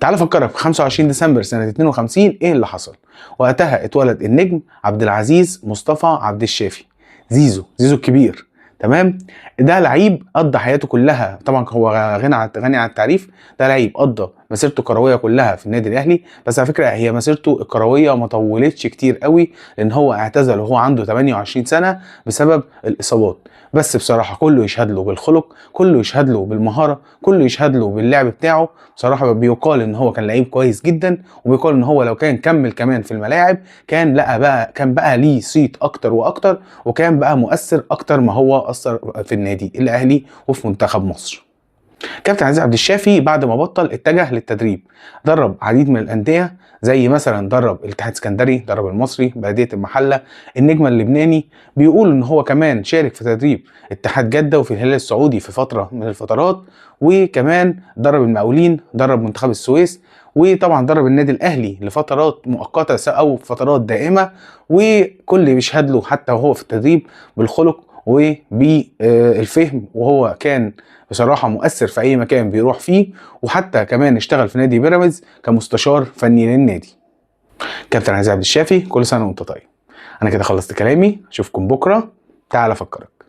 تعال افكرك في 25 ديسمبر سنة 52 ايه اللي حصل. وقتها اتولد النجم عبد العزيز مصطفى عبدالشافي، زيزو، زيزو الكبير. تمام. ده لعيب قضى حياته كلها، طبعا هو غني عن التعريف. ده لعيب قضى مسيرته الكروية كلها في النادي الاهلي، بس على فكرة هي مسيرته الكروية ما طولتش كتير قوي، لان هو اعتزل وهو عنده 28 سنة بسبب الاصابات. بس بصراحة كله يشهد له بالخلق، كله يشهد له بالمهاره، كله يشهد له باللعب بتاعه. بصراحة بيقال ان هو كان لعيب كويس جدا، وبيقال ان هو لو كان كمل كمان في الملاعب كان لقى بقى، كان بقى ليه صيت اكتر واكتر، وكان بقى مؤثر اكتر ما هو اثر في النادي الاهلي وفي منتخب مصر. كابتن عزيز عبد الشافي بعد ما بطل اتجه للتدريب، درب عديد من الاندية، زي مثلا درب الاتحاد السكندري، درب المصري، بلديه المحلة، النجم اللبناني. بيقول ان هو كمان شارك في تدريب اتحاد جده وفي الهلال السعودي في فترة من الفترات، وكمان درب المقاولين، درب منتخب السويس، وطبعا درب النادي الاهلي لفترات مؤقتة او فترات دائمة. وكل بيشهد له حتى وهو في التدريب بالخلق وبالفهم، وهو كان بصراحة مؤثر في أي مكان بيروح فيه، وحتى كمان اشتغل في نادي بيراميدز كمستشار فني للنادي. كابتن عزيز عبد الشافي، كل سنة وأنت طيب. أنا كده خلصت كلامي، أشوفكم بكرة. تعال أفكرك.